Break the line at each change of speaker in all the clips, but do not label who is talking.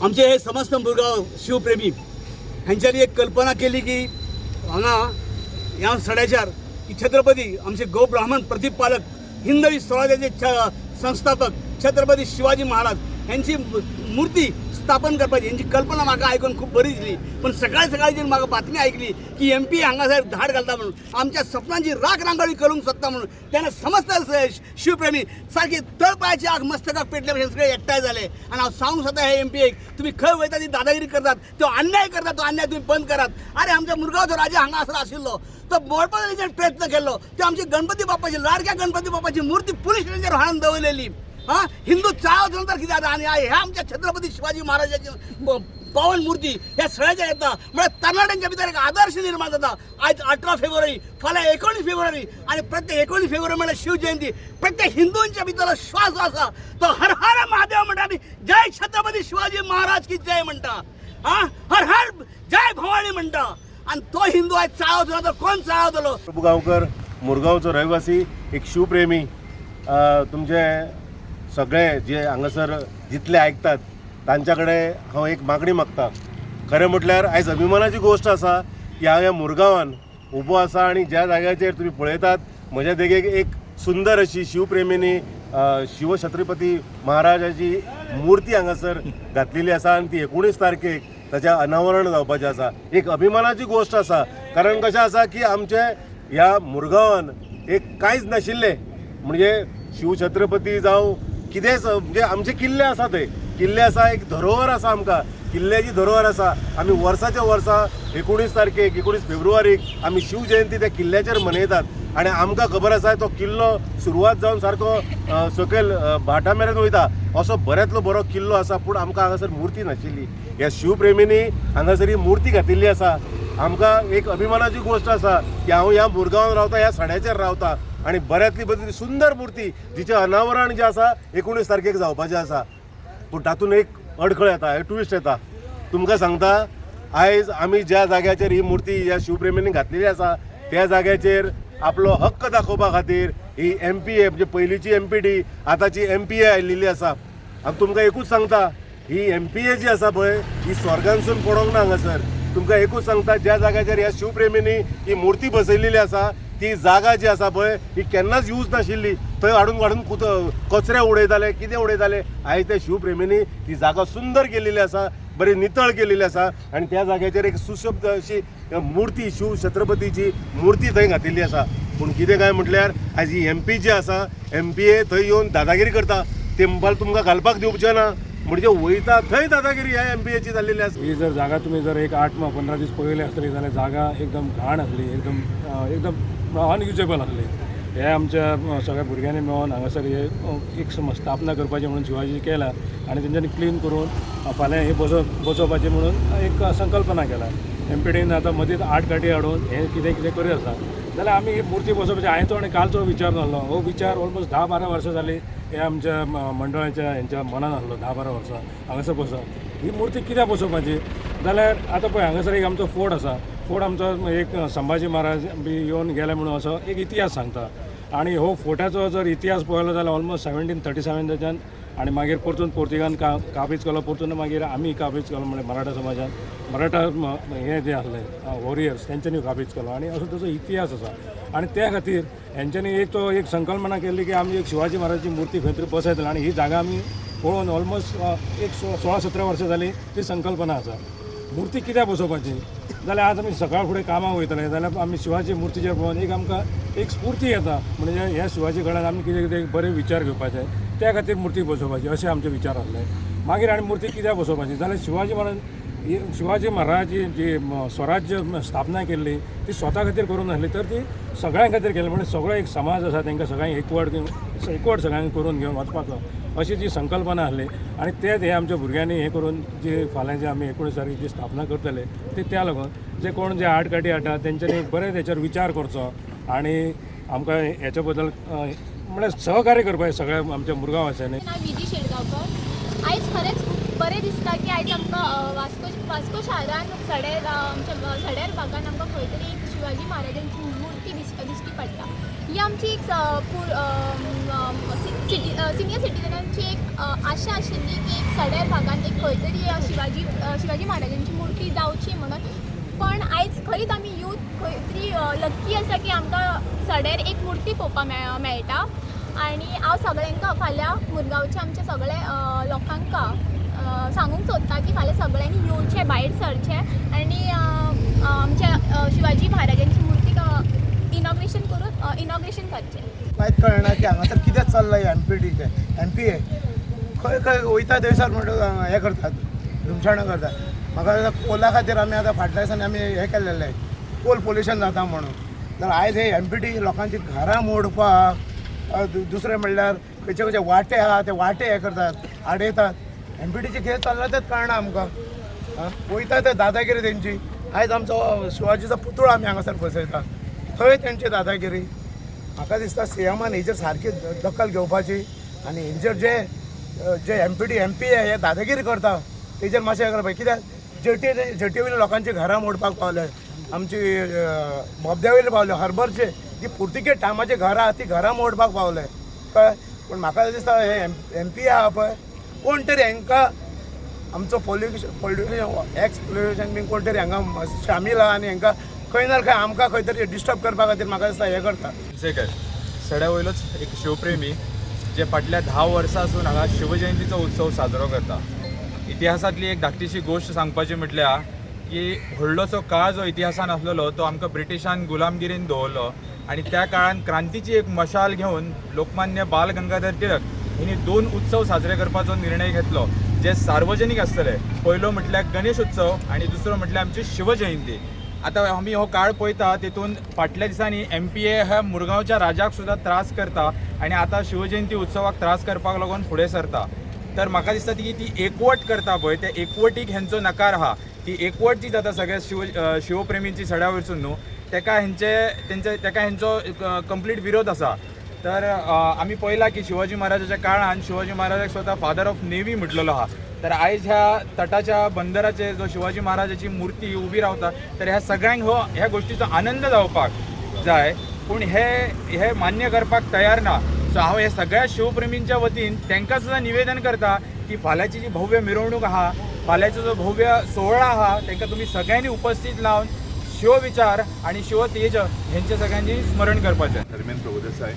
आमचे हे समस्त मुरगांव शिवप्रेमी ह्यांच्यानी एक कल्पना केली की हांगा ह्या सड्याच्यार की छत्रपती आमचे गोब्राह्मण प्रतिपालक हिंदवी स्वराज्याचे संस्थापक छत्रपती शिवाजी महाराज ह्यांची मूर्ती स्थापन करपाची ह्यांची कल्पना म्हाका आयकून खूब बरी दिसली. पण सकाळी सकाळी जेन्ना म्हाका बातमी आयकली की एम पी हांगासर धाड घालता म्हणून आमच्या सपनांची राख रांगोळी करूंक सोदता म्हणून, तेन्ना समस्त शिवप्रेमी सारकी तळपायाची आग मस्तकाक पेटल्या भशेन सगळे एकठांय जाले. आनी हांव सांगूंक सोदता हे एम पी एक, तुमी खंय वयता ती दादागिरी करतात, तो अन्याय करतात, तो अन्याय तुमी बंद करात. अरे आमच्या मुरगांवचो राजा हांगा आसर आशिल्लो तो मोडपाचो तेणें प्रयत्न केल्लो. ते आमची गणपती बाप्पाची, लाडक्या गणपती बाप्पाची मूर्ती पुलीस स्टेशनाचेर हाडून दवरलेली. हा हिंदू चाळ नंतर कितें जाता? आनी ह्या आमच्या छत्रपती शिवाजी महाराजाची पावन मूर्ती ह्या सगळ्याच्या येता म्हळ्यार तरणाट्यांच्या भितर एक आदर्श निर्माण जाता. आयज 18 फेब्रुवारी, फाल्यां 19 फेब्रुवारी आनी प्रत्येक 19 फेब्रुवारी म्हळ्यार शिवजयंती. प्रत्येक हिंदूंच्या भितर श्वास जो आसा तो हर हर महादेव म्हणटा आनी जय छत्रपती शिवाजी महाराज की जय म्हणटा. हा हर हर जय भवानी म्हणटा. आनी तो हिंदू आयज चाळवतलो तर कोण चाळवतलो?
प्रभू गांवकर, मुरगांवचो रहिवासी, एक शिवप्रेमी. तुमचे सगळे जे हांगासर जितले आयकतात तांच्या कडेन हांव एक मागणी मागता. खरें म्हटल्यार आयज अभिमानाची गोश्ट आसा की हांव ह्या मुरगांवान उबो आसा आनी ज्या जाग्याचेर तुमी पळयतात म्हज्या देगेक एक सुंदर अशी शिवप्रेमींनी शिवछत्रपती महाराजाची मूर्ती हांगासर घातलेली आसा आनी ती 19 तारखेक ताचें अनावरण जावपाचें आसा. एक अभिमानाची गोश्ट आसा, कारण कशें आसा की आमचे ह्या मुरगांवान एक कांयच नाशिल्लें, म्हणजे शिवछत्रपती जावं कितेंच, म्हणजे आमचे किल्ले आसा, थंय किल्ले आसा, एक धरोहर आसा, आमकां किल्ल्याची धरोहर आसा. आमी वर्साच्या वर्सा 19 तारखेक 19 फेब्रुवारीक आमी शिवजयंती त्या किल्ल्याचेर मनयतात आनी आमकां खबर आसा तो किल्लो सुरवात जावन सारको सकयल भाटा मेरेन वयता, असो बऱ्यांतलो बरो किल्लो आसा. पूण आमकां हांगासर मुर्ती नाशिल्ली. ह्या शिवप्रेमींनी हांगासर ही मुर्ती घातिल्ली आसा. आमकां एक अभिमानाची गोश्ट आसा की हांव ह्या मुरगांवान रावता, ह्या सड्याचेर रावता आनी बऱ्यांतली बरी सुंदर मुर्ती जिचें अनावरण जें आसा 19 तारखेक जावपाचें आसा. पूण तातूंत एक अडखळ येता, एक ट्विस्ट येता. तुमकां सांगता, आयज आमी ज्या जाग्याचेर ही मुर्ती ह्या शिवप्रेमींनी घातलेली आसा त्या जाग्याचेर आपलो हक्क दाखोवपा खातीर ही एम पी ए, म्हणजे पयलींची एम पी डी, आतांची एम पी ए आयिल्ली आसा. आनी तुमकां एकूच सांगता, ही एम पी ए जी आसा पळय ही स्वर्गांसून पडोंक ना हांगासर. तुमकां एकूच सांगता, ज्या जाग्याचेर ह्या शिवप्रेमींनी ही मुर्ती बसयलेली आसा ती जागा जी आसा पळय ही केन्नाच यूज नाशिल्ली. थंय हाडून हाडून कचरे उडयताले, कितें उडयताले. आयज त्या शिवप्रेमींनी ती जागा सुंदर केलेली आसा, बरी नितळ केलेली आसा आनी त्या जाग्याचेर एक सुशोभीत अशी मुर्ती, शिव छत्रपतीची मुर्ती थंय घातिल्ली आसा. पूण कितें काय म्हटल्यार आयज ही एम पी जी आसा, एम पी ए थंय येवन दादागिरी करता, ते म्हणपाक तुमकां घालपाक दिवचें ना, म्हणजे वयता थंय दादागिरी ह्या एम पी एची जाल्लेली आसा.
ही जर जागा तुमी जर एक 8 15 दीस पळयली आसतली जाल्यार जागा एकदम घाण आसली, एकदम अनयुजेबल आसली. हे आमच्या सगळ्या भुरग्यांनी मेळोन हांगासर हे एक स्थापना करपाची म्हणून शिवाजी केला आनी तेंच्यांनी क्लीन करून फाल्यां हे बसोवपाची म्हणून एक संकल्पना केला. एम पी डीन आतां मदींच 8 गाडी हाडून हे कितें कितें करीत आसा. जाल्यार आमी ही मुर्ती बसोवपाची हांवें तो आनी कालचो विचार नासलो, हो विचार ऑलमोस्ट 10-12 वर्सां जालीं हे आमच्या मंडळाच्या हेंच्या मनान आसलो. 10-12 वर्सां हांगासर बसप ही मुर्ती कित्याक बसोवपाची जाल्यार आतां पळय हांगासर एक आमचो फोर्ट आसा, फोर्ट आमचो एक संभाजी महाराज बी येवन गेले म्हणून असो एक इतिहास सांगता. आनी हो फोर्टाचो जर इतिहास पळयलो जाल्यार ऑलमोस्ट 1737 आनी मागीर परतून पोर्तुगान काबीज केलो, परतून मागीर आमी काबीज केलो, म्हणल्यार मराठा समाजान मराठा हे जे आसले वॉरियर्स तेंच्यांनी काबीज केलो आनी असो ताचो इतिहास आसा. आनी त्या खातीर हेंच्यांनी एक तो एक संकल्पना केल्ली की आमी एक शिवाजी महाराजाची मुर्ती खंय तरी बसयतले आनी ही जागा आमी पळोवन ऑलमोस्ट एक 16-17 वर्सां जाली ती संकल्पना आसा. मुर्ती कित्याक बसोवपाची जाल्यार आज आमी सकाळ फुडें कामाक वयतले जाल्यार आमी शिवाजी मुर्तीचेर पळोवन एक आमकां एक स्फूर्ती येता, म्हणजे ह्या शिवाजी कडल्यान आमी कितें कितें बरे विचार घेवपाचे, त्या खातीर मुर्ती बसोवपाची अशें आमचे विचार आसले. मागीर आनी मुर्ती कित्याक बसोवपाची जाल्यार शिवाजी महाराज शिवाजी महाराजाची जी स्वराज्य स्थापना केल्ली ती स्वता खातीर करूंक नासली तर ती सगळ्यां खातीर केली, म्हणजे सगळो एक समाज आसा तांकां सगळ्यांक एकवट घेवन एकवट सगळ्यांक करून घेवन वचपाचो अशी जी संकल्पना आसली. आनी तेच हे आमच्या भुरग्यांनी हें करून जी फाल्यां जे आमी 19 तारखेक जी स्थापना करतले ती त्या लागून जे कोण जे आडकाठी हाडटा तेंच्यांनी बरें तेचेर विचार करचो आनी आमकां हेच्या बद्दल म्हळ्यार सहकार्य करपाक सगळ्या आमच्या मुरगांव वासियांनी.
नांव विधी शेटगांवकर. आयज खरेंच खूब बरें दिसता की आयज आमकां वास्को शारान सड्यार आमच्या सड्यार भागान आमकां खंय तरी एक शिवाजी महाराजांची मूर्ती दिश्टी पडटा. ही आमची एक सिनियर सिटीजनांची एक आशा आशिल्ली की एक सड्यार भागान एक खंय तरी शिवाजी महाराजांची मूर्ती जावची म्हणून. पण आयज खरीच आमी यूथ खंय तरी लक्की आसा की आमकां सड्यार एक मूर्ती पळोवपाक मेळटा. आनी हांव सगळ्यांक फाल्यां मुरगांवच्या आमच्या सगळ्या लोकांक सांगूंक सोदता की फाल्यां सगळ्यांनी येवचें, भायर सरचें आनी आमच्या शिवाजी महाराजांची मूर्ती इनॉग्रेशन करून इनॉग्रेशन करचें.
कांयच कळना की हांगासर कितें चल्लां एम पी टीचें एम पी ए खंय खंय वयता थंयसर म्हणटा हें करतात, धुमशणां करतात. म्हाका दिसता कोला खातीर आमी आतां फाटल्या दिसांनी आमी हें केल्लेलें, कोल पोल्युशन जाता म्हणून. जाल्यार आयज हे एम पी टी लोकांची घरां मोडपाक, दुसरें म्हणल्यार खंयचे खंयचे वांटे आहा ते वांटे हें करतात, आडयतात. एम पी टीचें कितें चल्लां तेंच कळना आमकां. वयता ते दादागिरी तेंची. आयज आमचो शिवाजीचो पुतळो आमी हांगासर बसयता, थंय तेंची दादागिरी. म्हाका दिसता सी एमान हेचेर सारकी दखल घेवपाची आनी हेंचेर जे जे M P T M P A हे दादागिरी करता तेजेर मातशें करपाक. कित्याक जेटी वयल्या लोकांची घरां मोडपाक पावले, आमची बोगद्या वयले पावले, हर्बरचे जी पुर्तुगेज टायमाची घरां आहा ती घरां मोडपाक पावले. कळ्ळें? पूण म्हाका दिसता हे एम पी ए आहा पळय कोण तरी हांकां आमचो पोल्युशन एक्स पोल्युशन बीन कोण तरी हांगा शामील आहा आनी हांकां खंय ना खंय आमकां खंय तरी डिस्टर्ब करपा खातीर म्हाका दिसता हें करता.
सेकर सड्या वयलोच एक शिवप्रेमी जे फाटल्या 10 वर्सां हांगा शिवजयंतीचो उत्सव साजरो करता. इतिहासांतली एक धाकटीशी गोश्ट सांगपाची म्हटल्यार की व्हडलोसो काळ जो इतिहासान आसलेलो तो आमकां ब्रिटिशान गुलामगिरीन दवरलो आनी त्या काळान क्रांतीची एक मशाल घेवन लोकमान्य बाल गंगाधर टिळक हिणी 2 उत्सव साजरे करपाचो निर्णय घेतलो जे सार्वजनीक आसतले. पयलो म्हटल्यार गणेश उत्सव आनी दुसरो म्हटल्यार आमची शिवजयंती. आतां आमी हो काळ पळयता तेतून फाटल्या दिसांनी एम पी ए ह्या मुरगांवच्या राजाक सुद्दां त्रास करता आनी आतां शिवजयंती उत्सवाक त्रास करपाक लागून फुडें सरता. तर म्हाका दिसता की ती एकवट करता पळय त्या एकवटीक हेंचो नकार आहा. ती एकवट जी जाता सगळ्या शिवप्रेमींची सड्या वयरसून न्हू तेका तेका हेंचो कंप्लीट विरोध आसा. तर आमी पळयलां की शिवाजी महाराजाच्या काळान शिवाजी महाराजाक स्वता फादर ऑफ नेवी म्हटलेलो आहा. तर आयज ह्या तटाच्या बंदराचेर जो शिवाजी महाराजाची मूर्ती उबी रावता तर ह्या सगळ्यांक हो ह्या गोश्टीचो आनंद जावपाक जाय, पूण हे मान्य करपाक तयार ना. सो हांव हे सगळ्या शिवप्रेमींच्या वतीन तांकां सुद्दां निवेदन करता की फाल्यांची जी भव्य मिरवणूक आहा, फाल्यांचो जो भव्य सोहळा आहा तांकां तुमी सगळ्यांनी उपस्थित लावन शिवविचार आनी शिवतेज हेंचे सगळ्यांनी स्मरण करपाचें.
धर्मेंद्र प्रभुदेसाय.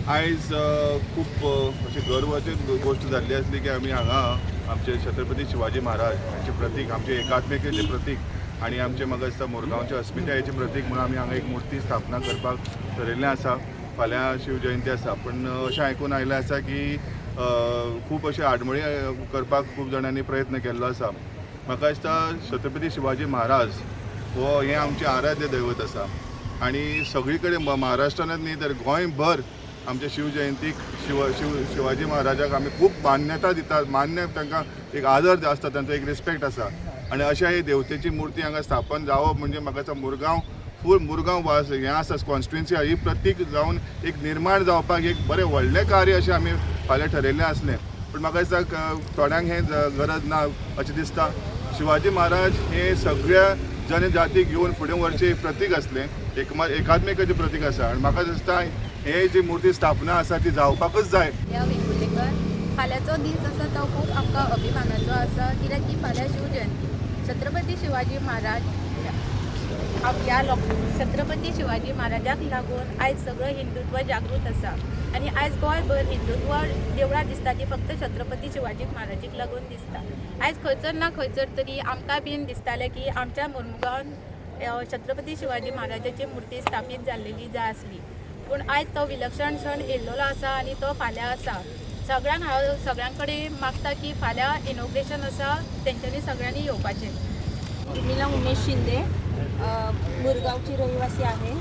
आयज खूब अशी गर्वाची गोश्ट जाल्ली आसली की आमी हांगा आमचे छत्रपती शिवाजी महाराज हांचे प्रतीक, आमचे एकात्मिकेचें प्रतीक आनी आमचे म्हाका दिसता मुरगांवच्या अस्मितायेचें प्रतीक म्हणून आमी हांगा एक मूर्ती स्थापना करपाक थरयल्लें आसा. फाल्यां शिवजयंती आसा, पूण अशें आयकून आयलें आसा की खूब अशें आडमळी करपाक खूब जाणांनी प्रयत्न केल्लो आसा. म्हाका दिसता छत्रपती शिवाजी महाराज हो हें आमचें आराध्य दैवत आसा आनी सगळी कडेन महाराष्ट्रांत न्ही तर गोंयभर आमच्या शिवजयंतीक शिवाजी महाराजाक आमी खूब मान्यता दितात, मान्य तांकां एक आदर आसता, तांचो एक रिस्पेक्ट आसा आनी अशा हे देवतेची मूर्ती हांगा स्थापन जावप म्हणजे म्हाका दिसता मुरगांव फूल मुरगांव वास हें आसा कॉन्स्टिट्युएन्सी ही प्रतीक जावन एक निर्माण जावपाक एक बरें व्हडलें कार्य अशें आमी फाल्यां ठरयल्लें आसलें. पूण म्हाका दिसता थोड्यांक हें गरज ना अशें दिसता. शिवाजी महाराज हे सगळ्या जनजातीक घेवन फुडें व्हरचें एक प्रतीक आसलें, एकात्मिकेचें प्रतीक आसा आनी म्हाका दिसता हे जी मूर्ती स्थापना आसा ती जावपाकच जाय.
ह्या वेंगुर्लेकर फाल्यांचो दीस आसा तो खूब आमकां अभिमानाचो आसा, कित्याक की फाल्यां शिवजयंती. छत्रपती शिवाजी महाराज ह्या छत्रपती शिवाजी महाराजाक लागून आयज सगळें हिंदुत्व जागृत आसा आनी आयज गोंयभर हिंदुत्व देवळां दिसता ती फक्त छत्रपती शिवाजी महाराजीक लागून दिसता. आयज खंयसर ना खंयसर तरी आमकां बीन दिसतालें की आमच्या मुरमुगांवान छत्रपती शिवाजी महाराजाची मूर्ती स्थापीत जाल्लेली जाय आसली, पूण आयज तो विलक्षण क्षण येयल्लो आसा आनी तो फाल्यां आसा. सगळ्यांक हांव सगळ्यां कडेन मागता की फाल्यां इनॉग्रेशन आसा, तेंच्यांनी सगळ्यांनी येवपाचें.
उर्मिला उमेश शिंदे, मुरगावची रहिवासी आहे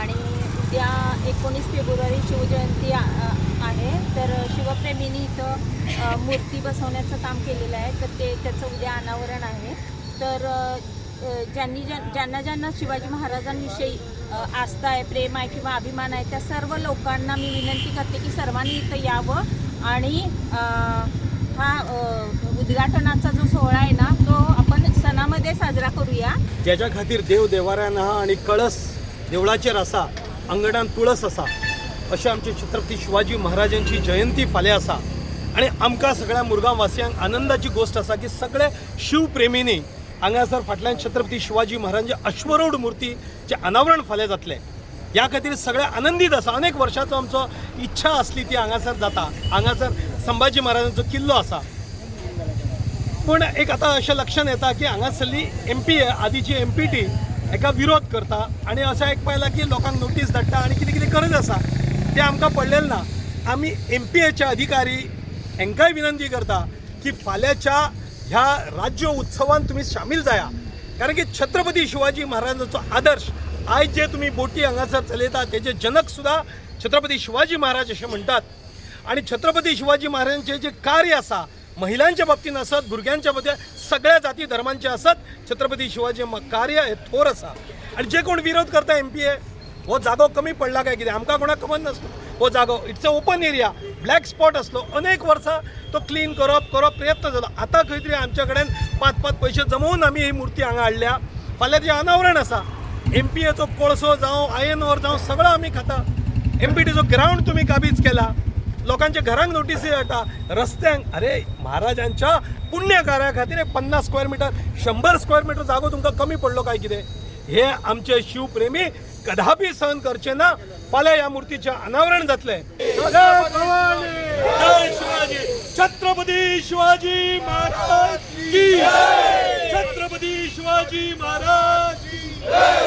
आणि उद्या 19 फेब्रुवारी शिवजयंती आहे, तर शिवप्रेमींनी इथं मूर्ती बसवण्याचं काम केलेलं आहे, तर ते त्याचं उद्या अनावरण आहे. तर ज्यांनी ज्यांना ज्यांना शिवाजी महाराजांविषयी आस्था आहे, प्रेम आहे किंवा अभिमान आहे, त्या सर्व लोकांना मी विनंती करते की सर्वांनी इथं यावं आणि हा उद्घाटनाचा जो सोहळा आहे ना तो आपण सणामध्ये साजरा करूया.
ज्याच्या खातीर देव देवाऱ्यान आहा आनी कळस देवळाचेर आसा, अंगणान तुळस आसा, अशें आमचे छत्रपती शिवाजी महाराजांची जयंती फाल्यां आसा. आनी आमकां सगळ्या मुरगांव वासियांक आनंदाची गोश्ट आसा की सगळे शिवप्रेमींनी हांगासर फाटल्यान छत्रपती शिवाजी महाराजांची अश्वरूढ मूर्तीचें अनावरण फाल्यां जातलें. ह्या खातीर सगळे आनंदीत आसा. अनेक वर्षाचो आमचो इच्छा आसली ती हांगासर जाता. हांगासर संभाजी महाराजांचो किल्लो आसा, पूण एक आतां अशें लक्षांत येता की हांगासरली एम पी आदीची एम पी टी हेका विरोध करता आनी अशें आयकपा येयलां की लोकांक नोटीस धाडटा आनी कितें कितें करत आसा, तें आमकां पडलेलें ना. आमी एम पी एचे अधिकारी हेंकांय विनंती करता की फाल्यांच्या ह्या राज्य उत्सवान तुमी सामील जाया, कारण की छत्रपती शिवाजी महाराजांचो आदर्श आयज जे तुमी बोटी हांगासर चलयता तेजे जनक सुद्दां छत्रपती शिवाजी महाराज अशें म्हणटात. आनी छत्रपती शिवाजी महाराजांचे जे कार्य आसा, महिलांच्या बाबतींत आसत, भुरग्यांच्या बाबतींत, सगळ्या जाती धर्मांचे आसत, छत्रपती शिवाजी कार्य हे थोर आसा. आनी जे कोण विरोध करता एम पी ए हो जागो कमी पडला काय कितें आमकां कोणाक खबर नासलो. हो जागो it's a open area, black spot आसलो. अनेक वर्सां तो क्लीन करप करप प्रयत्न जालो. आतां खंय तरी आमच्या कडेन पांच पांच पयशे जमोवन आमी ही मुर्ती हांगा हाडल्या. फाल्यां जें अनावरण आसा, एम पी एचो कोळसो जावं, आयर्न ओर जावं, सगळो आमी खाता. एम पी टीचो ग्रावंड तुमी काबीज केला, लोकांच्या घरांक नोटीसी येता, रस्त्यांक. अरे, महाराजांच्या पुण्य कार्या खातीर एक 50 स्क्वेअर मिटर, 100 स्क्वेअर मिटर जागो तुमकां कमी पडलो काय कितें? हे आमचे शिवप्रेमी कदापि सहन करचे ना. फाल्यां ह्या मूर्तीचें अनावरण जातलें. जय शिवाजी! छत्रपती शिवाजी महाराज की! छत्रपती शिवाजी महाराज की!